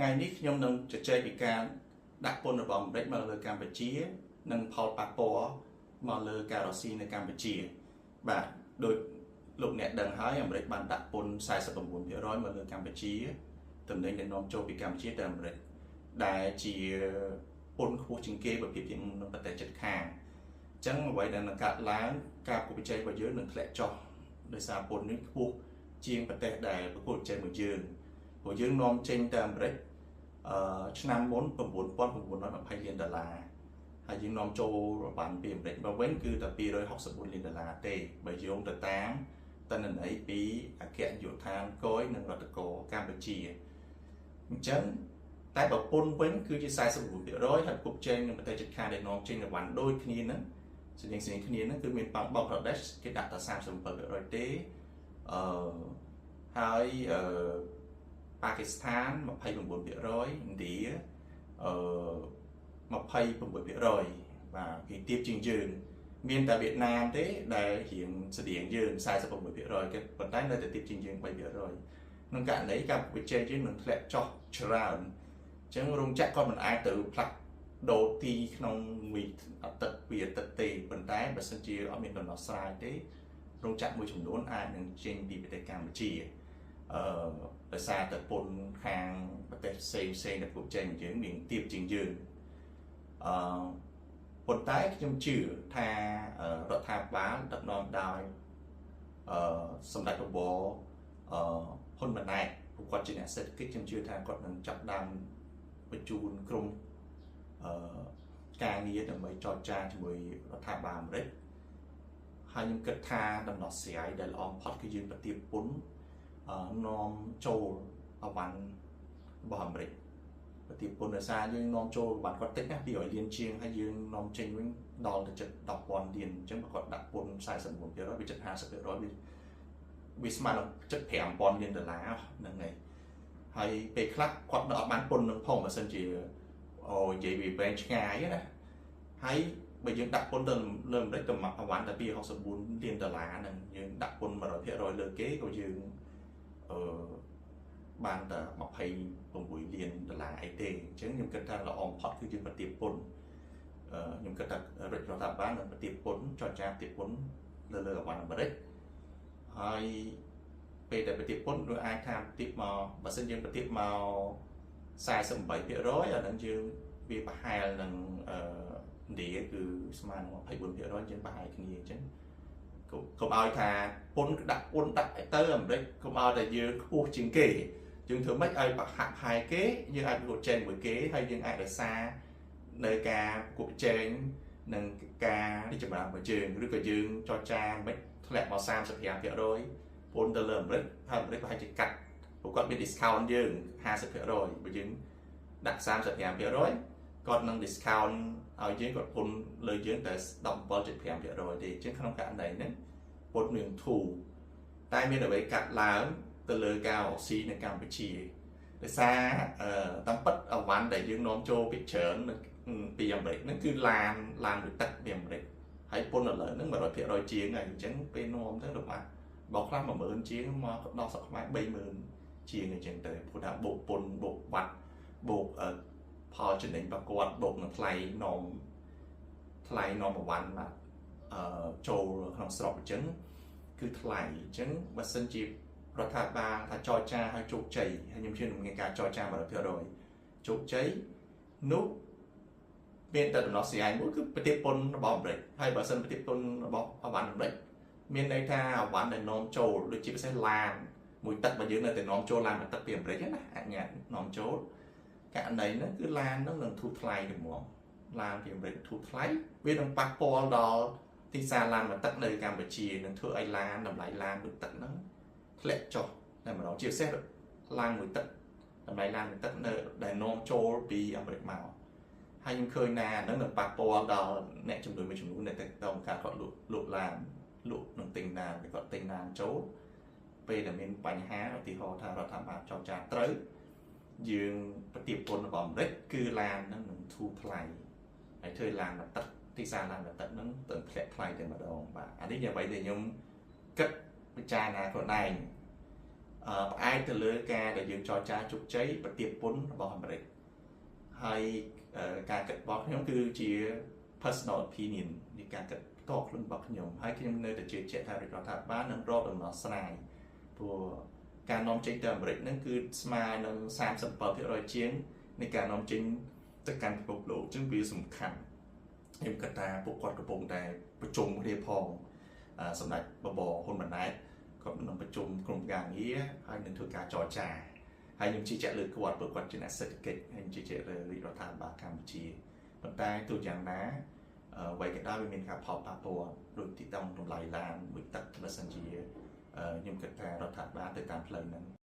ថ្ងៃនេះខ្ញុំនឹងជជែកពីការដាក់ពន្ធរបស់អាមេរិកមកលើកម្ពុជា និងផលប៉ះពាល់មកលើការរកស៊ីនៅកម្ពុជា បាទដោយលោកអ្នកដឹងហើយអាមេរិកបានដាក់ពន្ធ49%មកលើកម្ពុជាទំនិញដែលនាំចូលពីកម្ពុជាទៅអាមេរិកដែលជាពន្ធខ្ពស់ជាងគេបើប្រៀបធៀបនឹងប្រទេសជិតខាងអញ្ចឹងអ្វីដែលនឹងកើតឡើងការប្រកួតប្រជែងរបស់យើងនឹងធ្លាក់ចុះដោយសារពន្ធនេះខ្ពស់ជាងប្រទេសដែលប្រកួតប្រជែងមួយយើងព្រោះយើងនាំចេញទៅអាមេរិកអឺឆ្នាំមុន9920លានដុល្លារហើយយើងនាំចូលបានពីអាមេរិកមកវិញគឺតែ264លានដុល្លារទេបើយោងទៅតាមទិន្នន័យពីអគ្គនាយកដ្ឋានគយនិងរដ្ឋាករកម្ពុជាអញ្ចឹងតែបើពន្ធវិញគឺជា49%ហើយគប់ជែងនឹងប្រទេសជិតខាងដែលនាំចេញរង្វាន់ដូចគ្នាហ្នឹងស្តៀងស្តៀងគ្នាហ្នឹងគឺមានបង់ក្លាដេសគេដាក់តែ37%ទេអឺហើយអឺប៉ាគីស្ថាន29%ឥណ្ឌាអឺ26%បាទគេទាបជាងយើង មានតែវៀតណាមទេដែលរៀងស្តៀងយើង46%គេប៉ុន្តែនៅតែទាបជាងយើង3%ក្នុងករណីការវិជ័យយើងនឹងធ្លាក់ចុះច្រើនអញ្ចឹងរោងចក្រក៏មិនអាចទៅផ្លាស់ដូរទីក្នុងមួយអាទិត្យពីរអាទិត្យទេប៉ុន្តែបើសិនជាអត់មានដំណោះស្រាយទេរោងចក្រមួយចំនួនអាចនឹងចេញពីប្រទេសកម្ពុជាអឺដោយសារតែពន្ធខាងប្រទេសផ្សេងផ្សេងដែលពួកចេញយើងមានទាបជាងយើងអឺប៉ុន្តែខ្ញុំជឿថារដ្ឋាភិបាលដឹកនាំដោយអឺសម្ដេចបបរអឺហ៊ុនម៉ាណែតពួកគាត់ជាអ្នកសេដ្ឋកិច្ចខ្ញុំជឿថាគាត់នឹងចាប់ដើមបញ្ជូនក្រុមអឺការងារដើម្បីចរចាជាមួយរដ្ឋាភិបាលអាមេរិកហើយខ្ញុំគិតថាដំណោះស្រាយដែលល្អបំផុតគឺយើងប្រទាបពន្ធនាំចូលអវ៉ាន់របស់អាមេរិកប្រទាបពន្ធដោយសារយើងនាំចូលបានគាត់តិចណា200លានជាងហើយយើងនាំចេញវិញដល់ទៅជិត10,000លានអញ្ចឹងបើគាត់ដាក់ពន្ធ49%វាជិត50%វាស្មើនឹងជិត5000លានដុល្លារហ្នឹងហើយហើយពេលខ្លះគាត់នៅអត់បានពន្ធនឹងផងបើសិនជាអូនិយាយវាវែងឆ្ងាយណាហើយបើយើងដាក់ពន្ធទៅលើអាមេរិកទៅអវ៉ាន់តែ264លានដុល្លារហ្នឹងយើងដាក់ពន្ធ100%លើគេក៏យើងអឺបានតែ26លានដុល្លារអីទេអញ្ចឹងខ្ញុំគិតថាល្អបំផុតគឺយើងប្រទាបពន្ធខ្ញុំគិតថារដ្ឋាភិបាលនឹងប្រទាបពន្ធចរចាប្រទាបពន្ធលើលើអវ៉ាន់អាមេរិកហើយពេលដែលប្រទាបពន្ធឬអាចថាប្រទាបមកបើសិនយើងប្រទាបមក48%អាហ្នឹងយើងវាប្រហែលនឹងអឺឥណ្ឌាគឺស្មើនឹង24%យើងប្រហែលគ្នាអញ្ចឹងកុំឲ្យថាពន្ធដាក់ពន្ធដាក់ទៅអាមេរិកកុំឲ្យតែយើងខ្ពស់ជាងគេយើងធ្វើម៉េចឲ្យប្រហាក់ប្រហែលគេយើងអាចប្រកួតជែងមួយគេហើយយើងអាចរក្សានៅការប្រកួតប្រជែងនិងការរីកចម្រើនរបស់យើងឬក៏យើងចរចាមិនធ្លាក់មក35%ពន្ធទៅលើអាមេរិកហើយអាមេរិកប្រហែលជាកាត់ពួកគាត់មាន discount យើង50%បើយើងដាក់35%គាត់នឹង discount ឲ្យយើងគាត់ពន្ធលើយើងតែ17.5%ទេអញ្ចឹងក្នុងករណីហ្នឹងពន្ធមានធូរតែមានអ្វីកាត់ឡើងទៅលើការរកស៊ីនៅកម្ពុជាដោយសារតាមពិតអវ៉ាន់ដែលយើងនាំចូលពីច្រើនពីអាមេរិកហ្នឹងគឺឡានឡានមួយទឹកពីអាមេរិកហើយពន្ធឥឡូវហ្នឹង100%ជាងហើយអញ្ចឹងពេលនាំទៅលំបាកបើខ្លះ10000ជាងមកដល់ស្រុកខ្មែរ30000ជាងអញ្ចឹងទៅព្រោះថាបូកពន្ធបូកបាត់បូកផលចំណេញរបស់គាត់បូកនឹងថ្លៃនាំថ្លៃនាំអវ៉ាន់បាទអឺចូលក្នុងស្រុកអញ្ចឹងគឺថ្លៃអញ្ចឹងបើសិនជារដ្ឋាភិបាលថាចរចាឲ្យជោគជ័យហើយខ្ញុំជឿនឹងមានការចរចា100%ជោគជ័យនោះមានតែដំណោះស្រាយមួយគឺប្រទាបពន្ធរបស់អាមេរិកហើយបើសិនប្រទាបពន្ធរបស់អវ៉ាន់អាមេរិកមានន័យថាអវ៉ាន់ដែលនាំចូលដូចជាពិសេសឡានមួយទឹកបើយើងនៅតែនាំចូលឡានមួយទឹកពីអាមេរិកណាអញ្ញាតនាំចូលករណីហ្នឹងគឺឡានហ្នឹងនឹងធូរថ្លៃទៅហ្មងឡានពីអាមេរិកធូរថ្លៃវានឹងប៉ះពាល់ដល់ទីផ្សារឡានមួយទឹកនៅកម្ពុជានឹងធ្វើឲ្យឡានតម្លៃឡានមួយទឹកហ្នឹងធ្លាក់ចុះតែម្ដងជាពិសេសឡានមួយទឹកតម្លៃឡានមួយទឹកនៅដែលនាំចូលពីអាមេរិកមកហើយខ្ញុំឃើញណាហ្នឹងនឹងប៉ះពាល់ដល់អ្នកជំនួញមួយចំនួនដែលតងការគាត់លក់លក់ឡានលក់និងទិញឡានគាត់ទិញឡានចូលពេលដែលមានបញ្ហាឧទាហរណ៍ថារដ្ឋាភិបាលចរចាត្រូវយើងប្រទាបពន្ធរបស់អាមេរិកគឺឡានហ្នឹងនឹងធូរថ្លៃហើយធ្វើឡានមួយទឹកទីផ្សារឡានមួយទឹកហ្នឹងទៅធ្លាក់ថ្លៃតែម្ដងបាទអានេះជាអ្វីដែលខ្ញុំគិតពិចារណាខ្លួនឯង ផ្អែកទៅលើការដែលយើងចរចាជោគជ័យប្រទាបពន្ធរបស់អាមេរិកហើយការគិតរបស់ខ្ញុំគឺជា personal opinion នៃការគិតផ្ទាល់ខ្លួនរបស់ខ្ញុំហើយខ្ញុំនៅតែជឿជាក់ថារដ្ឋាភិបាលនឹងរកដំណោះស្រាយព្រោះការនាំចេញទៅអាមេរិកហ្នឹងគឺស្មើនឹង37%ជាងនៃការនាំចេញទៅកាន់ពិភពលោកអញ្ចឹងវាសំខាន់ខ្ញុំគិតថាពួកគាត់កំពុងតែប្រជុំគ្នាផងសម្ដេចបបហ៊ុនម៉ាណែតគាត់នឹងប្រជុំក្រុមការងារហើយនឹងធ្វើការចរចាហើយខ្ញុំជឿជាក់លើគាត់ព្រោះគាត់ជាអ្នកសេដ្ឋកិច្ចហើយខ្ញុំជឿជាក់លើរាជរដ្ឋាភិបាលកម្ពុជាប៉ុន្តែទោះយ៉ាងណាអ្វីក៏ដោយវាមានការផលប៉ះពាល់ដូចទីតាំងតម្លៃឡានមួយទឹកបើសិនជាខ្ញុំគិតថារដ្ឋាភិបាលទៅតាមផ្លូវហ្នឹង។